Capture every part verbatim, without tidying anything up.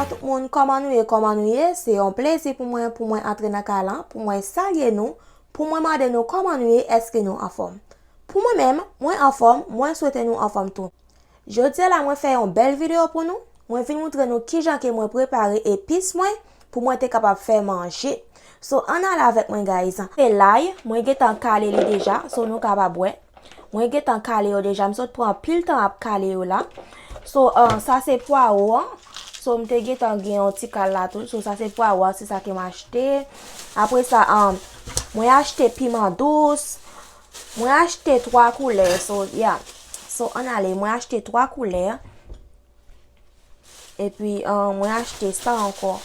Tout moun, kòman nou ye, kòman nou ye? Se yon plezi pou mwen, pou mwen antre nan kay lan, pou mwen salye nou, pou mwen mande nou kòman nou ye, èske nou anfòm? Pou mwen menm, mwen anfòm, mwen swete nou anfòm tou. Jodi a la, mwen fè yon bèl videyo pou nou. Mwen vin moutre nou kijan ke mwen prepare epis mwen pou mwen te kapab fè manje. So, ann ale avèk mwen, guys. Se lay, mwen gentan kale li deja, so nou kapab wè. Mwen gentan kale yo deja, m sot pran anpil tan ap kale yo la. So, uh, sa se pwawo an. So, m te gentan gen yon ti kal la tou. So, sa se pwawo an, se sa ke m achte. Apre sa, um, mwen achte piman dous. Mwen achte twa koulè. So, yeah. So, ann ale, mwen achte twa koulè. Epi, uh, mwen achte sa ankò.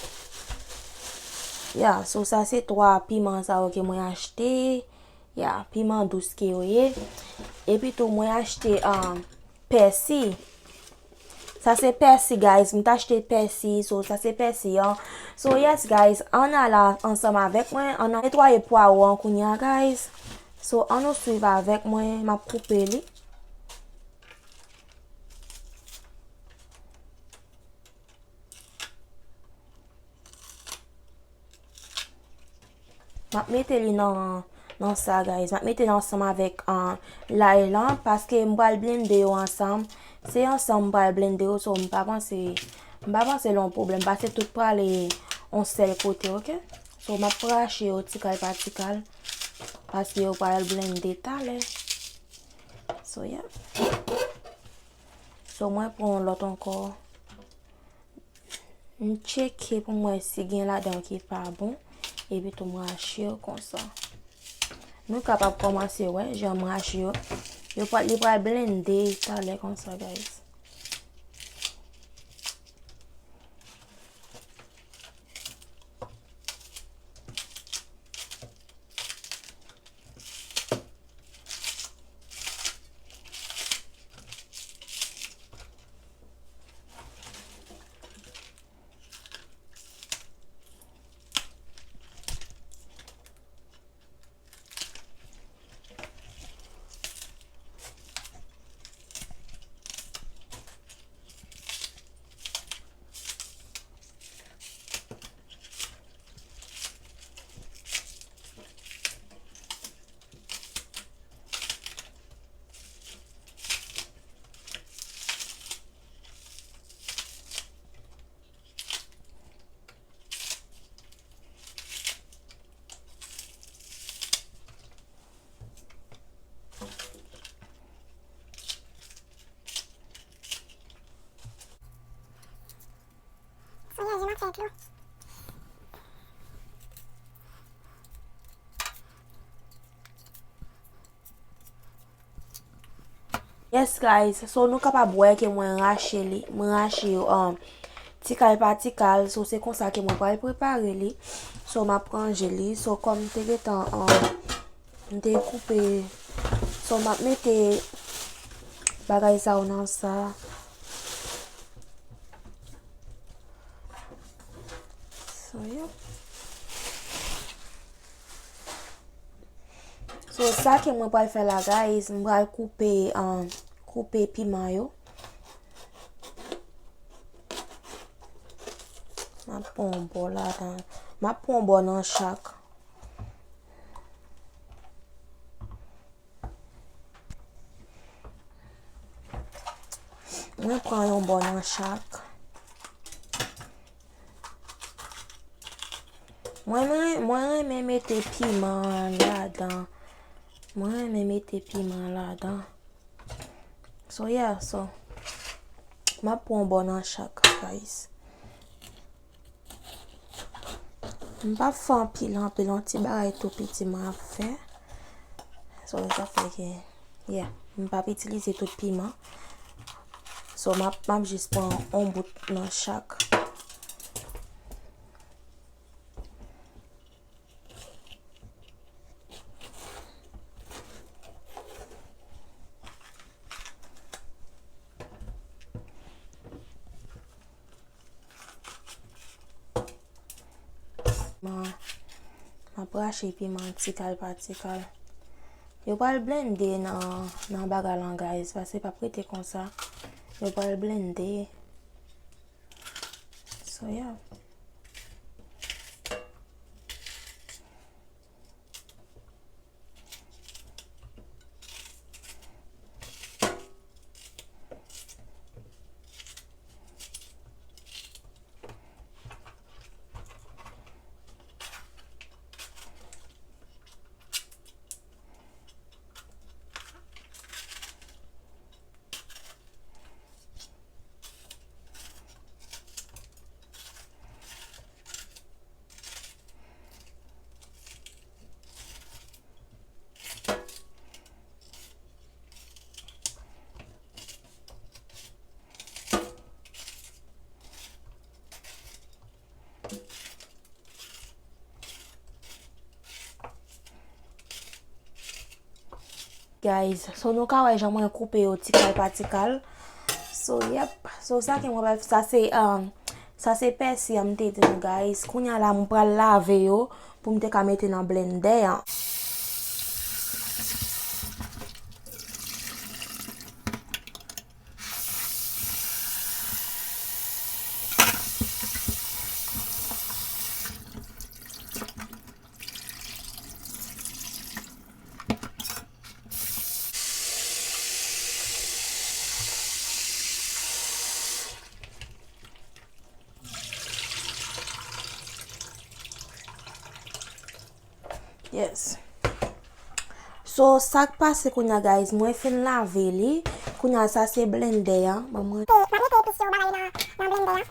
Yeah, so sa se twa piman sa yo ke mwen achte. Ya, piman dous ke yo ye. Epi tou, mwen achte, um, pèsi. Sa se pèsi, guys. Mwen t achte pèsi. So, sa se pèsi an. So, yes, guys. Ann al ansanm avèk mwen. Ann netwaye pwawo an kounye a, guys. So, ann nou swiv avèk mwen. M ap koupe li. M ap mete li nan, nan sa, guys. M ap mete l ansanm avèk, ah, lay lan, paske m pral blende yo ansanm. Se ansanm m pral blende yo, so m pa panse, m pa panse l yon pwoblèm, paske tout prale yon sèl kote, oke? So, m ap rache yo ti kal pa ti kal, paske yo pral blende talè. So, yeah. So, mwen pran yon lòt ankò. M tcheke pou m wè si gen ladan ki pa bon. Epi tou m rache yo konsa. Nou kapab kòmanse wè jan m rache yo. Yo pral, li pral blende talè konsa, guys. Yes, guys. So, nou kapab wè ke mwen rache li. Mwen rache yo, um, ti kal pa ti kal. So, se konsa ke mwen pral prepare li. So, m ap ranje li. So, kòm m te gentan, um, m te koupe. So, m ap mete bagay sa yo nan sa. So, yep. So, sa ke mwen pral fè la, guys, mwen pral koupe, um, koupe piman yo. M ap pran yon bò ladan. M ap pran yon bò nan chak. Mwen pran yon bò nan chak. Mwen, mwen, mwen renmen mete piman ladan. Mwen renmen mete piman ladan. So, yeah, so. M ap pran yon bò nan chak, guys. M p ap fè anpil, anpil, yon ti bagay tou piti mwen ap fè. So, sa fè ke, yeah, m p ap itilize tout piman. So, m ap, m ap jis pran yon bout nan chak. M, m ap rache piman ti kal pa ti kal. Yo pral blende nan, nan bagay lan, guys, paske p ap rete konsa. Yo pral blende. So, yeah. Guys, so nou ka wè jan mwen koupe yo ti kal pa ti kal. So, yep. So, sa ke mwen pral, sa se, um, sa se pèsi an m te di nou, guys. Kounye a la, mwen pral lave yo pou m te ka mete nan blendè an. Yes. So, sa k pase kounye a, guys, mwen fin lave li. Kounye a, sa se blendè an. Ban mwen. Te, mwen mete epis yo bagay nan, nan blendè an.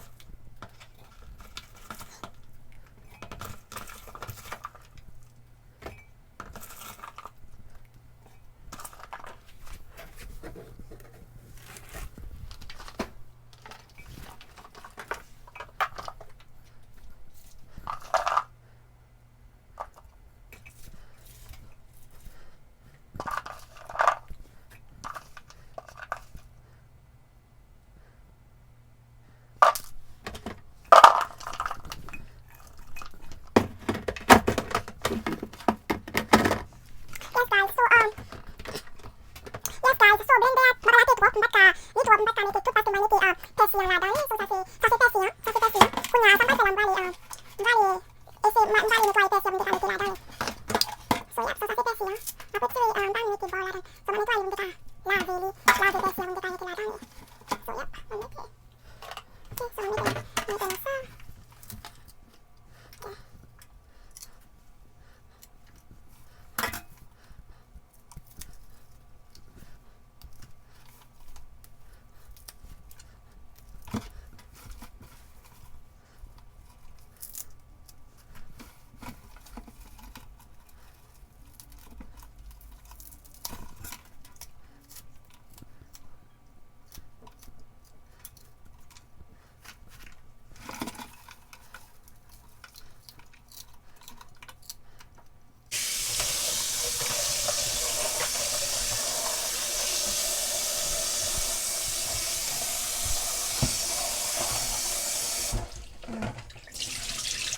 Yes, guys, so, um, yes, guys, so, blendè a, bagay la te twòp, m pa t ka, li twòp, m pa t ka mete tout, paske m mete, um, pèsi an ladan li, so, sa se, sa se pèsi an, sa se pèsi an. Kounye a, sa m pral fè la, m prale, um, m prale, ese, m, m prale netwaye pèsi an, m te ka mete ladan li. So, yep, so, sa se pèsi an. M ap retire, um, m pa vin mete bò ladan. So, m netwaye li, m te ka lave li, lave pèsi an, m te ka mete ladan li. So, yep, m mete. Ok, so, m mete, m mete nan sa. Ok.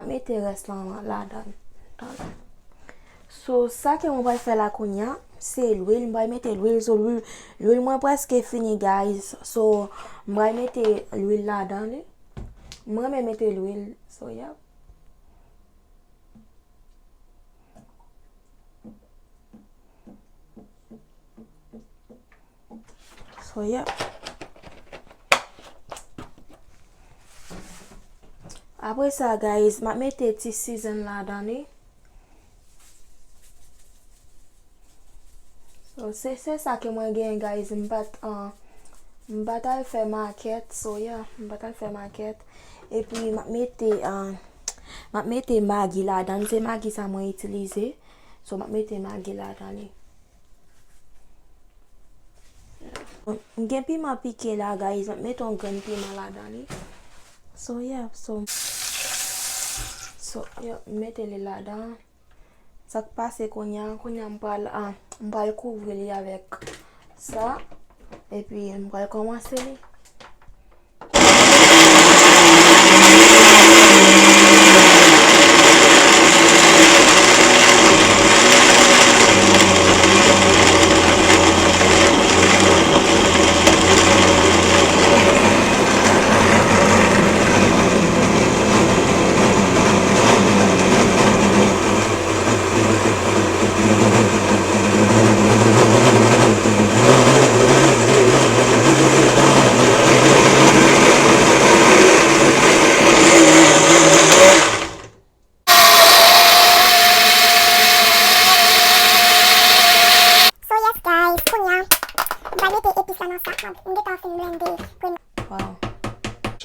Mete rès lan ladan. So, sa ke mwen pral fè la kounye a, se lwil. Mwen pral mete lwil. So, lwil, lwil mwen prèske fini, guys. So, mwen pral mete lwil ladan li. Mwen renmen mete lwil. So, yep. So, yeah. Apre sa, guys, m ap mete ti season ladan li. So, se, se sa ke mwen genyen, guys. M pa t, ah, m pa t al fè makèt. So, yeah, m pa t al fè makèt. Epi, m ap mete, ah, m ap mete Maggi ladan. Se Maggi sa mwen itilize. So, m ap mete Maggi ladan li. M gen piman pike la, guys. M ap mete yon grenn piman ladan li. So, yeah, so, so, yeah, m mete li ladan. Sa k pase kounye a, kounye a m pral, ah, m pral kouvri li avèk sa. Epi, m pral kòmanse li.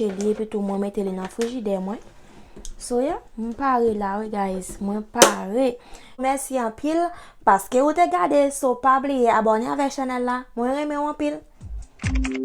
li, epi tou mwen mete li nan frijidè mwen. So yeah, m pare la wi guys, mwen pare. Mèsi anpil paske ou te gade, so pa bliye abòne avèk chanèl la. Mwen renmen w anpil.